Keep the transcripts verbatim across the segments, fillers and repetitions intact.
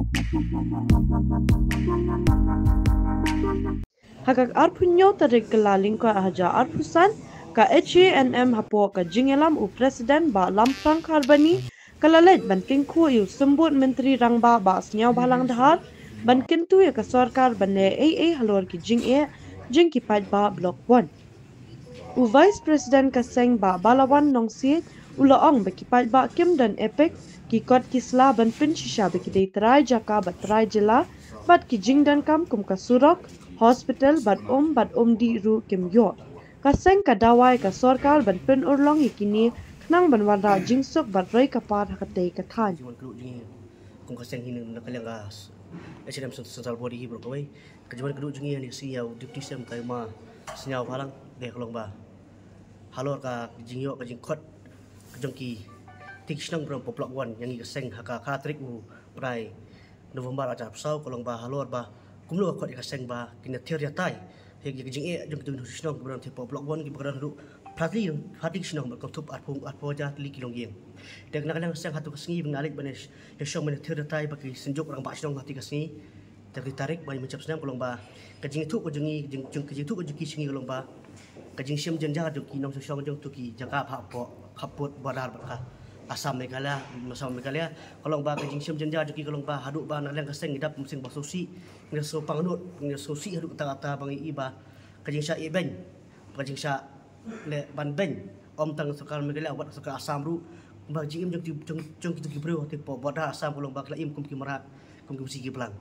Ha ka arphew hynñiew tarik Kyllalyngkot hajar arphew san, ka H A N M hapoh ka jingïalam u President Bah Lamphrang Kharbani, ka la leit ban tyngkhuh ïa u Symbud Myntri Rangbah Bah Sniawbhalang Dhar ban kyntu ïa ka sorkar ban leh ei ei halor ki jingeh jong ki paidbah Block One. U Vice President ka seng Bah Balawan Nongsiej u la ong ba ki paidbah kim don EPIC, ki kot ki sla ban pynshisha ba ki dei trai jaka bad trai jylla, bad ki jingdonkam kum ka surok, hospital bad um bad um dih ruh kim ïoh. Ka seng ka dawa ïa ka sorkar ban pynurlong ïa kine khnang ban wanrah jingsuk bad roi ka par ha katei ka thaiñ. Jingwan kduh jong ngi kum ka seng hi na ka liang ka H A N M Central Body hi baroh kawei. Ka jingwan kduh jong ngi ha kane ka sngi ïa u Deputy C M ka Bah Sniawbhalang, dei ka long ba halor ka jingïoh ka jingkhot ka jong ki, ki shnong baroh hapoh Block One ïa ngi ka seng ha ka khatsaw tarik u bnai November arhajar arphew saw, ka long ba halor ba kumno ka khot ïa ka seng ba kin ïa thied ïa tai ïa ka jingeh jong kito ki shnong kiba don hapoh Block One kiba don haduh phra tylli, phra tylli ki shnong bad kynthup arphew, arphew hajar tylli ki longïing. Te na ka liang ka seng ha katu ka sngi ba ngi la leit ban ïa shong ban ïa thied ïa tai bad ki synjuk rangbah shnong ha katu ka sngi, te ka tarik ba mynjur snem ka long ba ka jingïathuh ka jong ngi, ka jing, jing, ka jingïathuh ka jong ki sha ngi ka long ba ka jingshem jynjar jong ki nongshong shnong jong kito ki jaka hapoh, hapoh border bad ka Assam Meghalaya, Assam Meghalaya, ka long ba ka jingshem jynjar jong ki ka long ba haduh ba na ka liang ka seng ngi dap mynsiem ba sngewsih, ngi sngewpang nud, ngi sngewsih haduh katta katta ba ngi i ba ka jingshah ïehbeiñ, ka jingshah leh ban beiñ, ym tang sorkar Meghalaya wat sorkar Assam ruh, ba jingim jong ki, jong, jong kito ki briew hapoh border Assam ka long ba ki la im kum ki mrad, kum ki masi ki blang.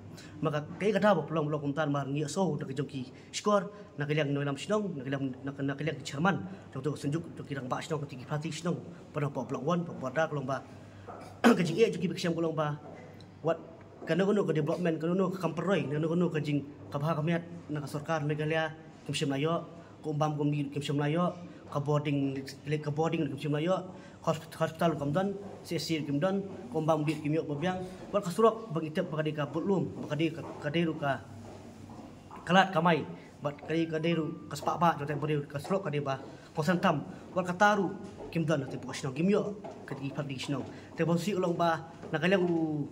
Ma ka, kaei ka daw ba pynlong, pynlong kumta namar ngi ïohsngew da ka jong ki shkor, na ka liang ki nongïalam shnong, na ka liang, na ka, na ka liang ki chairman jong kato ka synjuk jong ki rangbah shnong, kito ki phra tylli ki shnong ba don hapoh Block One, hapoh border ka long ba ka jingeh jong ki ba ki shem ka long ba wat kano kano ka development, kano kano ka kam pynroi, kano kano ka jing, ka bha ka miat na ka sorkar Meghalaya kim shym la ïoh, ka um bam ka um dih kim shym la ïoh, ka border, ka border kim shym la ïoh, ka hosp-, hospital kam don, C S C kim don, ka um bam um dih kim ïoh ba biang, wat ka surok ba ngi tip ba ka dei ka budlum, ba ka dei ka, ka dei ruh ka, ka lad kamai, bad ka dei, ka dei ruh ka spah bah jong ka briew, ka surok ka dei ba kongsan tam, wat kata ruh kim don hapoh ka shnong, kim ïoh ka dei pat dei shnong. Te ba sngewsih ka long ba na ka liang u,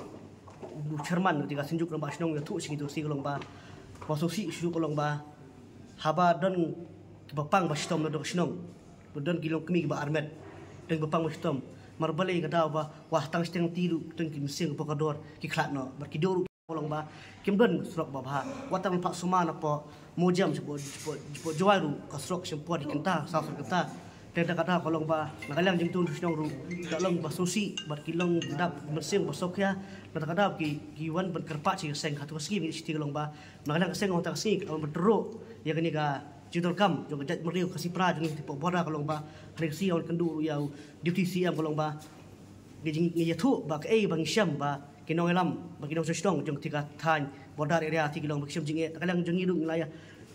u chairman ka dei ka synjuk rangbah shnong ïathuh sha ngi tu sngewsih ka long ba, ba sngewsih shu ka long ba haba don kiba pang ba shitom na ka shnong, ba don ki longkmie kiba armet, don kiba pang ba shitom, namar balei ka daw ba wat tang shiteng ti ruh don ki mynsiem kiba kordor ki khlad noh, bad ki duh ruh ka long ba kim don surok ba bha, wat tang phah sumar napoh Mowjam shapoh, shapoh, shapoh Jowai ruh ka surok shim por dei kynta, saw surok kynta. Te da ka daw ka long ba na ka liang jingtun shnong ruh da long ba sngewsih bad ki long dap mynsiem ba sngewkhia, na da ka daw ki, ki wan ban kyrpad sha ka seng ha katu ka sngi, ngi shiti ka long ba na ka liang ka seng ha katu ka sngi ka wan ban tyrwa ïa kane ka jingdonkam jong ka jaitbynriew Khasi para jong ngi hapoh border ka long ba ha kane ka sngi wan kynduh ruh ïa u Deputy C M ka long ba ngi jing, ngi ïathuh ba kaei ba ngi shem ba ki nongïalam, ba ki nongshong shnong jong kata ka thaiñ border area kata ki long ba ki shem jingeh. Na ka liang jong ngi ruh ngi la ïa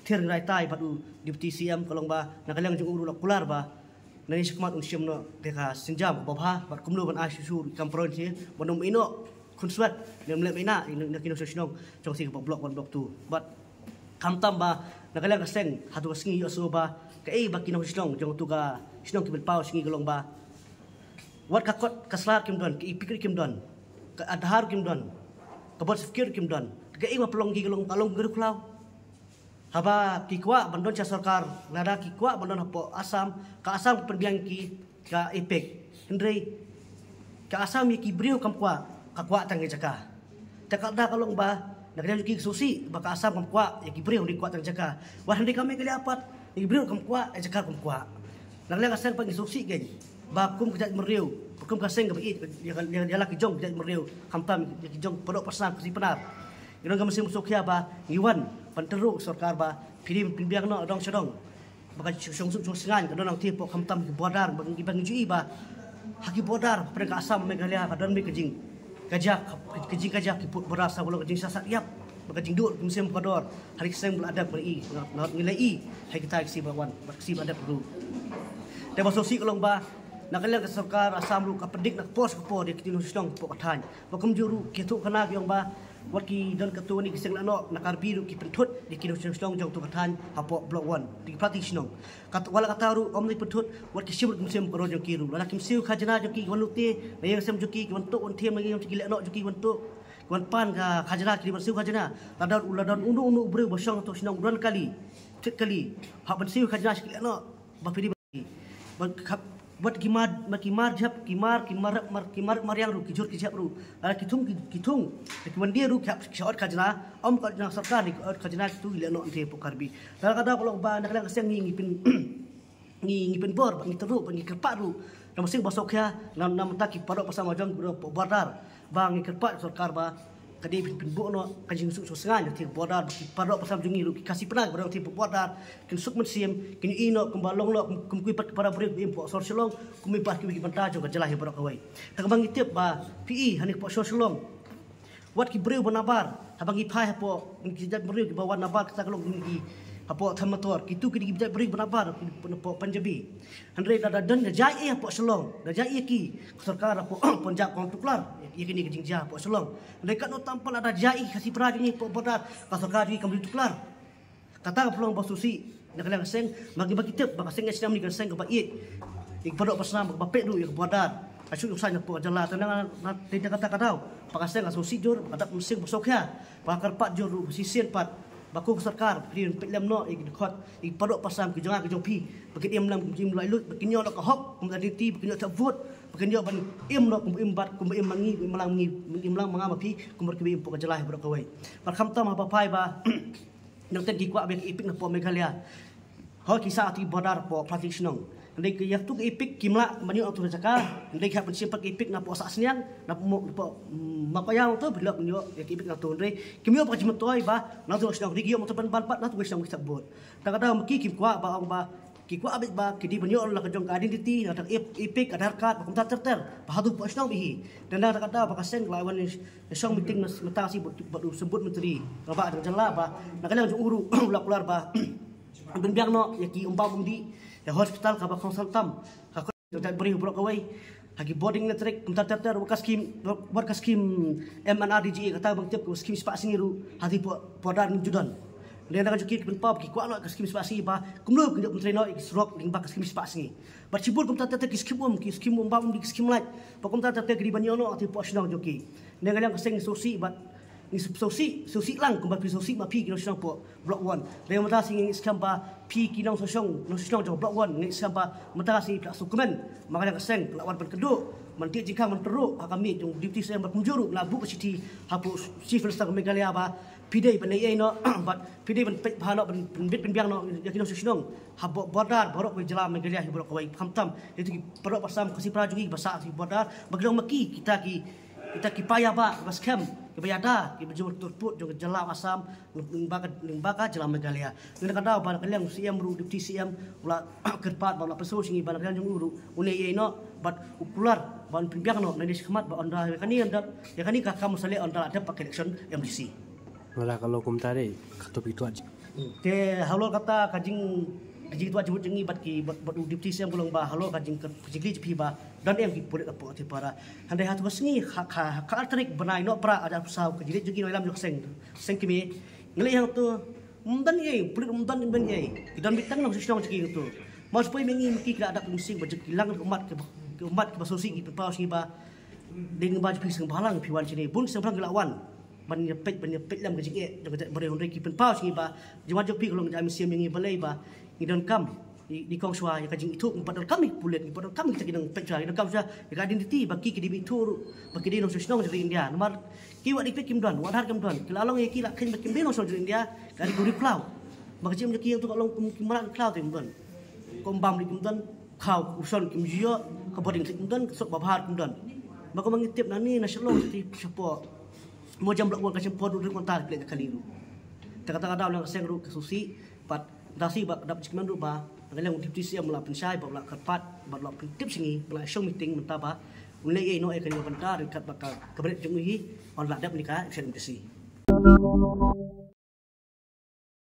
thied ngi la ïa tai bad u Deputy C M ka long ba na ka liang jong u ruh la kular ba nangne shakhmat un shim noh ka, ka sienjam kaba bha bad kumno ban ai shuh shuh kam pynroi shuh ban ym ïehnoh khunswet, ne ym leh ïehnoh na ki nongshong shnong jong kata ka Block One, Block Two. Bad khamtam ba na ka liang ka seng ha katu ka sngi ïohsngew ba kaei ba ki nongshong shnong jong katu ka shnong ki pynpaw sha ngi ka long ba wat ka kot ka sla kim don, ka EPIC kim don, ka Aadhaar kim don, ka birth certificate kim don. Kaei ba pynlong ki ka long, ka long ki riewkhlaw. Haba ki kwah ban don sha sorkar, lada ki kwah ban don hapoh Assam, ka Assam ka pynbiang ki ka EPIC. Hynrei ka Assam ïa ki briew kam kwah, ka kwah tang ïa jaka. Te ka da ka long ba na ka liang ki sngewsih ba ka Assam kam kwah ïa ki briew, hynrei kwah tang jaka. Wat hynrei ka Meghalaya pat, ïa ki briew kam kwah, ïa jaka kam kwah. Na ka liang ka seng pat ngi sngewsih kein ba kum ka jaitbynriew, ba kum ka seng kaba ïeit ïa, ïa, ïa la ki jong ka jaitbynriew, khamtam ïa ki jong Padoh Pasnam, Khasi Pnar, ngi don ka mynsiem sngewkhia ba ngi wan ban tyrwa sorkar ba phi dei ban pynbiang noh dong sha dong. Ba ka shong suk shong sngaiñ ka don hangtei hapoh, khamtam ki border, ba ngi, ba ngi ju i ba ha ki border hapdeng ka Assam Meghalaya ka don beit ka jing, ka jaka, ka jingkajia ki pud border, sa ba long ka jingsat ïap, ba ka jingduh ki mynsiem kordor. Ha kine ki snem ba la dep ngi la i, ngi la i ha kita ki sngi ba wan bad ki sngi ba la dep ruh. Te ba sngewsih ka long ba na ka liang ka sorkar Assam ruh ka pyndik na ka por sha ka por ïa ki nongshong shnong hapoh ka thaiñ. Ba kumjuh ruh ki ïathuh khana ki ong ba Wat ki don katto katne ki seng lehnoh na Karbi ruh ki pynthut ïa ki nongshong shnong jong to ka thaiñ hapoh Block One. Te ki party shnong. Kat wala kata ruh ym dei pynthut, wat ki shim ruh ki mynsiem baroh jong ki ruh. Lada kim siew khajna jong ki, ki wan lute na ïing sem jong ki, ki wan tuh wan thiem na ïing sem jong ki, lehnoh jong ki wan tuh, ki wan pan ka khajna, ki dei ban siew khajna. Lada, lada uno uno u briew ba shong ha to shnong u don kali, thied kali, hap ban siew khajna sha ki lehnoh ba phi dei ban Bad khap, bad ki mar, bad ki mar jhep, ki mar, ki mar, mar, ki mar, mariang ruh, ki jhur ki jhep ruh. Lada ki thung, ki, ki thung, ki wan die ruh, ki hap, ki shah ot khajna, ym ka ot na sorkar, ki ot khajna, kitu ki lehnoh ïa ki hapoh Karbi. Lada ka daw ka long ba na ka liang ka seng ngi, ngi pyn, ngi, ngi pynbor, bad ngi tyrwa, bad ngi kyrpad ruh. Na mynsiem ba sngewkhia, na, na bynta ki para doh para sam jong ki hapoh border. Ba ngi kyrpad sorkar ba ka dei pyn, pynbor noh ka jingsuk suk sngewbha ïa ki border, ba ki para doh para sam jong ngi ruh, ki Khasi Pnar ba dang ha border, kin suk mynsiem, kin ïohi noh kumba long noh kum, kum kiwei pat ki para briew ba im hapoh sor Shillong, kum kiwei pat kiwei ki bynta jong ka jylla hi baroh kawei. Te kaba ngi tip ba phi i hangne hapoh sor Shillong, wat ki briew ba nabar, haba ngi phai hapoh, ki jait briew kiba wan nabar, kata ka long ki hapoh Thanmotor, kitu ki dei ki jait briew ba nabar, ki hapoh Punjabi. Hynrei da, da don, da jia ei hapoh Shillong, da jia ei ki, ka sorkar hapoh Punjab kam tuklar ïa kine ki jingjia hapoh Shillong. Hynrei katno tam pat lada jia ei Khasi Pnar jong ngi hapoh border, ka sorkar jong ngi kam tuklar. Kata ka pynlong ba sngewsih na ka liang ka seng, ma ngi ba ngi tip ba ka seng H N M ne ka seng kaba ïeit ïa ki para doh para sam, kaba peit ruh ïa ka border, ka shu ïohsngew hapoh ka jylla. Te na, na, te na kata ka daw ba ka seng ka sngewsih jur, ka dap mynsiem ba sngewkhia, ba ka kyrpad jur ruh, ba shisien pat ba ko ka sorkar phi dei ban peit lem noh ïa ki dkhot, ïa ki para doh para sam ki jong nga ki jong phi, ba kin im lem, kin im laitluid, ba kin ïoh noh ka hok kum ka identity, ba kin ïoh thep vote, ba kin ïoh ban im noh kum im bad, kum im ma ngi, im lang ma ngi, im lang ma nga ma phi, kum kiba im hapoh ka jylla hi baroh kawei. Bad khamtam haba phai ba nangta ki kwah ba ïa ka EPIC na hapoh Meghalaya. Hooid ki sah ha ki border hapoh Plastic Shnong. Hynrei ki ïa tu ka EPIC kim lah ban ïoh na tu ka jaka. Hynrei ki hap ban shim pat ka EPIC na hapoh Sahsniang, na hapoh, na hapoh, mm, Mawkaiaw tu, phi lah ban ïoh ïa ka EPIC na tu. Hynrei kim ïoh pat ka jingmyntoi ba na tu ka shnong, hynrei ki ïoh mut ban ban pat na tu ka shnong ki thep vote. Te ka daw ma ki kim kwah ba ong ba ki kwah beit ba ki dei ban ïoh la ka jong ka identity, la ka jong ka EPIC, Aadhaar card, ba kumta ter ter, ba haduh hapoh shnong beit hi. Te na kata ka daw ba ka seng ka la wan shong meeting mynta ka sngi bad, bad u symbud myntri rangbah jong ka jylla, ba na ka liang jong u ruh u la kular ba pynbiang noh ïa ki umbam umdih, ïa hospital kaba kongsan tam, ka kut jong ka jaitbynriew baroh kawei, ha ki border electric, kumta ter ter, wat ka skim, wat ka skim MNREGA, kata ba ngi tip ka skim shispah sngi ruh, ha ki por, border ngi ju don. Lada ka jong ki pynpaw ba ki kwah noh ka skim shispah sngi, ba kumno kin ïoh pyntrei noh ïa ki surok lyngba ka skim shispah sngi. Bad shibun kumta ter ter ki skim um, ki skim umbam umdih, ki skim light, ba kumta ter ter ki dei ban ïoh noh ha ki por shnong jong ki. Na ka liang ka seng ngi sngewsih bad ngi sngewsih, sngewsih lang kumba phi sngewsih ma phi ki nongshong shnong hapoh Block One. Hynrei mynta ka sngi ngi skhem ba phi ki nongshong shnong, nongshong shnong jong Block One, ngi skhem ba mynta ka sngi phi la sngewkmen, ma ka liang ka seng phi la wan ban kynduh, ban tih jingkhang, ban tyrwa ha ka miej jong u Deputy C M bad kumjuh ruh la buh ka shithi hapoh Chief Minister ka Meghalaya ba phi dei ban ïai noh bad phi dei ban peit bha noh, ban, ban bit pynbiang noh ïa ki nongshong shnong hapoh border baroh kawei jylla Meghalaya hi baroh kawei, khamtam ïa tu ki para doh para sam Khasi Pnar jong ngi ba sah ha ki border, ba ki long ma ki kita ki, kita ki paidbah ba skhem, kiba ïada, kiba jur turput jong ka jylla Assam, lyngba ka, lyngba ka jylla Meghalaya. Ngi na ka daw ba na ka liang u C M ruh, Deputy C M u la kyrpad bad u la pynsngew sha ngi ba na ka liang jong u ruh un ïai noh bad u kular ban pynbiang noh na ka dei shakhmat ba ynda ïa kane, ynda ïa kane ka kam u sa leh ynda la dep ka election M D C. Lada ka long kumta dei, kato phi twad. Te halor kata ka jing, ka jingtwad jingmut jong ngi bad ki, bad, bad u Deputy C M ka long ba halor ka jing, ka jingkylli jong phi ba don em ki pulit hapoh Tripura. Hynrei ha tu ka sngi, ha, ha, ha ka ar tarik bnai Nohprah arhajar arphew saw, ka jingkylli jong ngi nongïalam jong ka seng, seng kmie, ngi leit hangto, ym don ei, pulit ym don, ym don ei. Ki don beit tang nongshong shnong jong ki hangto. Mo, shu poi ma ngi, ma ki, ki la dap mynsiem ba jong ki lang, ki ummat, ki, ki ummat kiba sngewsih, ki pynpaw sha ngi ba dei ngi ba jong phi seng bhalang phi wan shane. Bun seng bhalang ki la wan ban ïa peit, ban ïa peit lem ka jingeh jong ka jaitbynriew, hynrei ki pynpaw sha ngi ba jingwan jong phi ka long ka jingïaid mynsiem ïa ngi balei ba ngi donkam, ngi, ngi kong shuwa ïa ka jingithuh, ngi pat donkam ïa ki pulit, ngi pat donkam ïa kita ki nongpeit shuwa, ngi donkam shuwa ïa ka identity ba ki, ki dei ban ithuh ruh ba ki dei nongshong shnong jong ka ri India. Namar ki wah dei peit kim don, wah Aadhaar kim don, ki la long ïa ki la kheiñ ba kim dei nongshong jong ka ri India, ka dei ki riewkhlaw. Ba ka jingim jong ki ïa tu ka long kum ki mrad ki khlaw te kim don. Ka umbam dei kim don, khaw, u shon kim ju ïoh, ka bording kim don, ka suk ba bhar kim don. Ba kumba ngi tip nangne na Shillong te shapoh Mawjam Block One ka shim por ruh, ruh mynta phi leit kali ruh. Te kata ka daw na ka seng ruh ka sngewsih bad da shi ba ka dap jingkmen ruh ba na ka liang u Deputy C M u la pynshai bad u la kyrpad bad u la pyntip sha ngi, u la shong meeting mynta ba un leit ïai noh ïa kane ka bynta ryngkat bad ka cabinet jong u hi, ynda la dep kane ka election M D C.